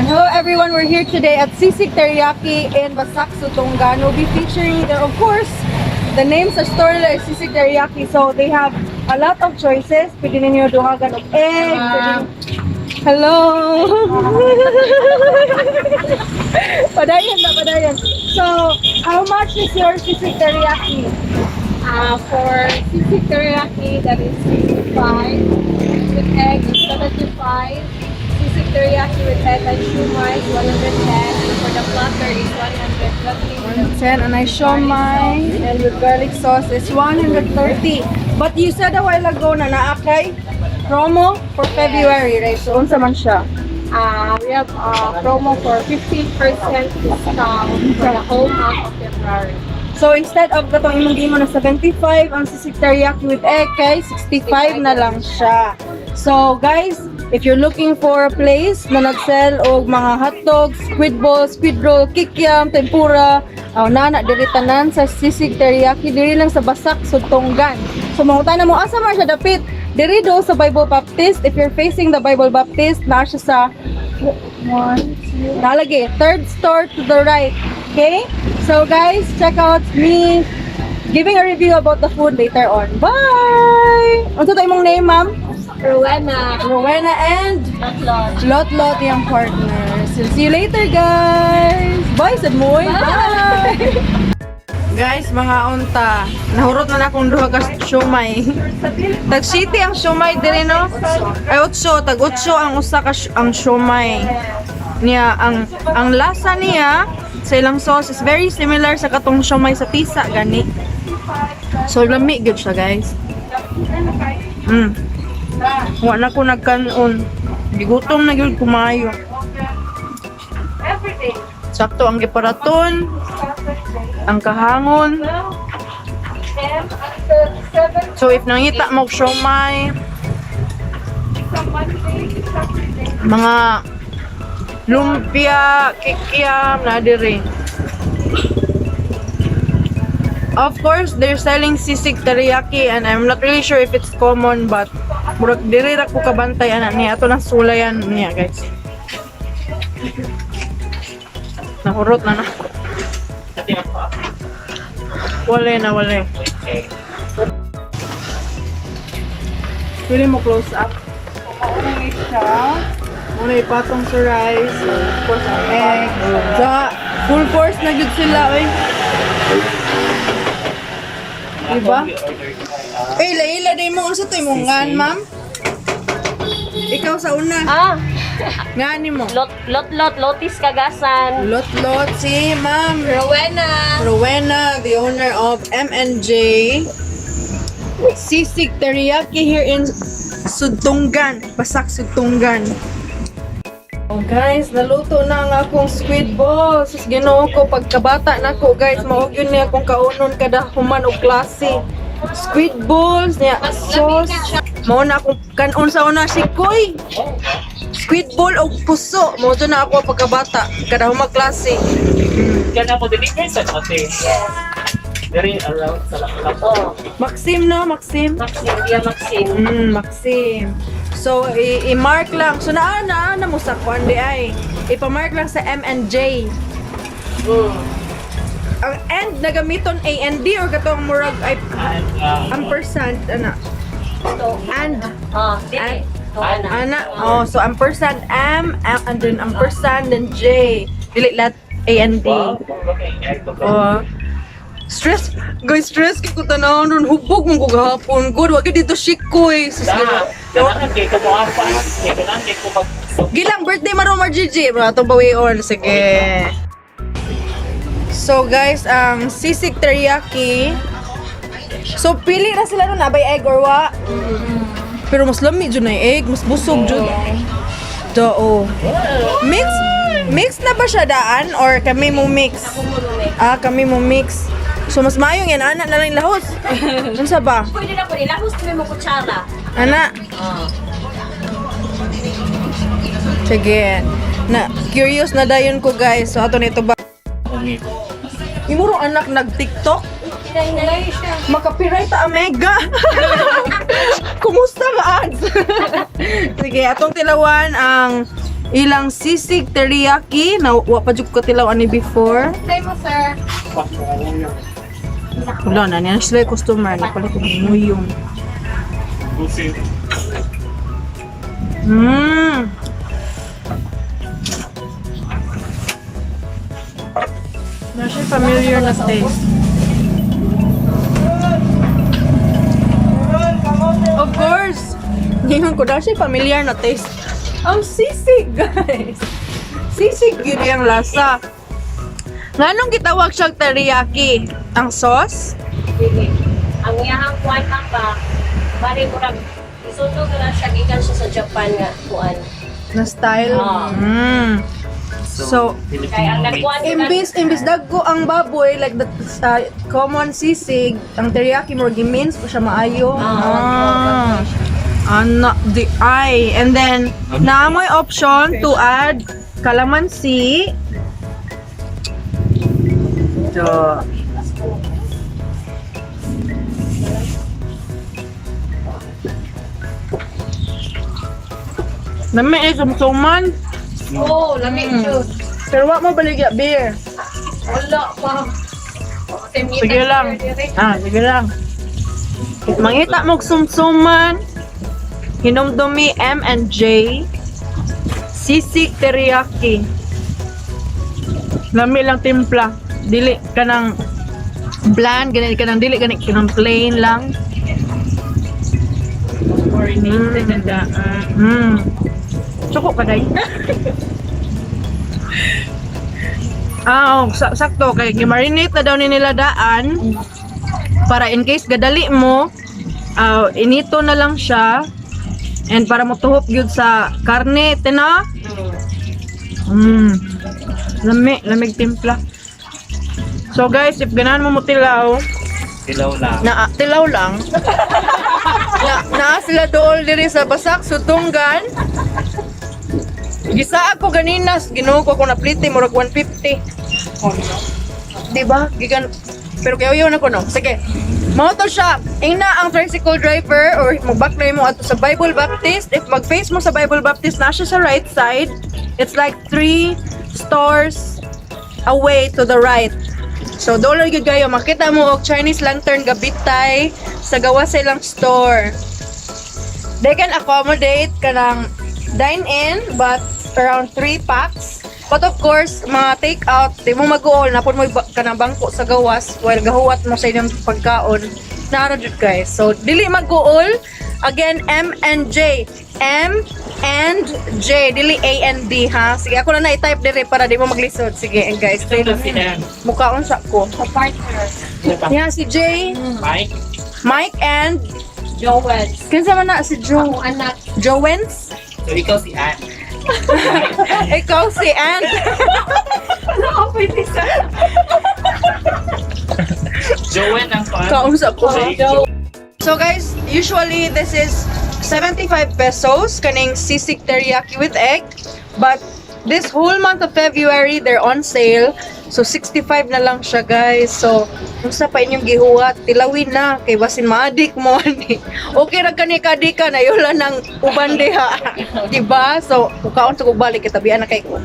Hello everyone, we're here today at Sisig Teriyaki in Basak, Sudtonggan. We'll be featuring there, of course, the names sa store nila is Sisig Teriyaki. So they have a lot of choices. Pwede ninyo duhagan og egg. Hello! Padayon na, padayon. So, how much is your sisig teriyaki? For sisig teriyaki, that is 65. With egg is 75. Sisig teriyaki with egg and siomai is 110. And for the platter is 120. 10 and I siomai and with garlic sauce is 130. But you said a while ago na naa kay promo for February, right? So unsa man siya? We have a promo for 15% discount for the whole month of February. So instead of katong imong giingon na 75 ang sisig teriyaki with egg kay 65 na lang siya. So guys, if you're looking for a place na nag-sell og mga hotdogs, squid balls, squid roll, kikiam, tempura, aw nana diri tanan sa Sisig Teriyaki, diri lang sa Basak, Sudtonggan. So mangutana mo, asa man siya dapit? Diri do sa Bible Baptist. If you're facing the Bible Baptist, naa siya sa one, two, nalagi, third store to the right. Okay? So guys, check out me giving a review about the food later on. Bye! Unsa to imong name, ma'am? Rowena. Rowena and Lot. Lot Lot yung partner. So, see you later, guys! Bye, sad mo. Bye! Guys, mga unta, nahurot na na akong duha ka siomay. Tag city ang siomay diri, no? Ay, otso, tag otso ang usa ka ang siomay. Niya ang lasa niya sa ilang sauce is very similar sa katong siomay sa Tisa gani. So lami gyud siya, guys. Wa na ko nagkanon. Gigutom na gyud kumayo. Sakto ang giparaton, ang kahangon. So if nangita mo og siomay, mga lumpia, kikiam na diri. Of course, they're selling sisig teriyaki and I'm not really sure if it's common, but murag diri ra ko kabantay ana niya, ato nang sulayan niya, guys. Nahurot na na. Wala na, wala. Pwede mo close up. Mauna siya. Muna ipatong sa rice. Of course, ang egg. Sa full force na gyud sila, oy. Diba? Eh, ila-ila din mo. Unsa to imong ngan, ma'am? Ikaw sa una. Ah, Ngan mo. Lot lot lot lotis kagasan. Lot lot si ma'am. Rowena. Rowena, the owner of M&J Sisig Teriyaki here in Sudtonggan, Basak, Sudtonggan. Oh guys, naluto na ang akong squid balls. Sus, Ginoo ko, pagkabata na ko, guys, mao gyud ni akong kaunon kada human og klase. Squid balls niya, sauce. Mao na akong kanon sa una si Koy. Squid ball og puso. Mao to na ako pagkabata kada human klase. Kaya mo deliver sa ate. Very around sa laklak. Oh, Maxim, no? Maxim. Maxim, yeah, Maxim. Maxim. So, i-mark lang. So, naa na, na mo sa kwan di ay. Ipa-mark lang sa M and J. Ang and nagamiton A and D or katong murag ay And, ampersand ana. So, And ah, dili. So, ana. Ana, oh, so ampersand M, M and then ampersand then J. Dili lahat A and D. Wow, okay. Oh. Stress, guys, stress kay ko tan-awon ron, hubog man ko gahapon. Good, wa gyud dito shikoy. Sus, Da, Ginoo. kailangan kay ko mo apa. Kailangan kay ko mag Gilang birthday maron Mar Gigi. Bro, atong bawion. Sige. So guys, ang sisig teriyaki. So pili na sila nun, abay egg or wa. Pero mas lami jud na yung egg, mas busog jud. Do. Mix mix na ba siya daan or kami mo mix? Ah, kami mo mix. So mas maayong yan ana na lang yung lahos. Unsa ba? Pwede na po nila husto mo kutsara. Ana. Sige. Na curious na dayon ko, guys. So ato nito ba? Imurong anak nag TikTok? Makapiright ta Omega. Kumusta ka ads? Sige, atong tilawan ang Ilang sisig teriyaki na wa pa jud ko katilaw ani before. Say mo, sir. Wala na niya sila yung customer na pala kung muyong. Busi. Na siya familiar na taste. Of course! Ngayon ko na siya familiar na taste. Ang sisig, guys! Sisig yun yung lasa. Nganong gitawag siyang teriyaki? Ang sauce? Dili. Ang iyahang kuan lang ba, bali murag isunog na siya gikan siya sa Japan nga kuan. Na style? Ah. So, Kay ang nagkuan Imbis dagko ang baboy like the common sisig, ang teriyaki mo gimince po siya maayo. Ah. Ana di ay. And then naa mo'y option to add calamansi. So, Lami eh, sumsuman. Oh, lami jud. Pero wa mo baligya beer. Wala pa. Sige lang. Ah, sige lang. Mangita mo sumsuman. Hinumdumi M and J. Sisig teriyaki. Lami lang timpla. Dili kanang bland, ganit kanang dili ganit kanang plain lang. Marinated na daan. Suko ka day. Ah, oh, sakto kay gimarinate na daw ni nila daan para in case gadali mo, ah, inito na lang siya and para motuhop gyud sa karne tina. Lami, lamig timpla. So guys, if ganahan mo motilaw, Tilaw lang. na tilaw lang. Na naa sila dool diri sa Basak Sutunggan. Gisaag ko ganina, Ginoo ko ako naplite murag 150. Di ba? Gigan pero kayo yun ako no. Sige. Mao to siya. Ingna ang tricycle driver or magbaklay mo ato sa Bible Baptist. If mag-face mo sa Bible Baptist, na siya sa right side. It's like three stores away to the right. So dollar gyud kayo makita mo og Chinese lantern gabitay sa gawas sa ilang store. They can accommodate kanang dine-in but around 3 packs. But of course, mga take out, di mo mag-uol, napon mo kanang bangko sa gawas while gahuwat mo sa inyong pagkaon. Naara jud guys. So dili mag-uol. Again, M and J. M and J. Dili A and D ha. Sige, ako na na-type dire para di mo maglisod. Sige, and guys, Ito si M. Mukhaon sa ko. Sa partner. Yeah, si Jay, Mike. Mike and Joel. kinsa man na si Joe? Akong anak. Joens? So ikaw si Ann. Ikaw si Ann. Ano, pwede sa... Joanne ang kuan. Kausap ko. Jay. So guys, usually this is 75 pesos kaning sisig teriyaki with egg. But this whole month of February, they're on sale. So 65 na lang siya guys. So unsa pa inyong gihuwat, tilawin na kay basin maadik mo ani. Okay ra kani kadika na yula ng uban diha. Diba? So mukaon sa kog balik kitabian na kay ko.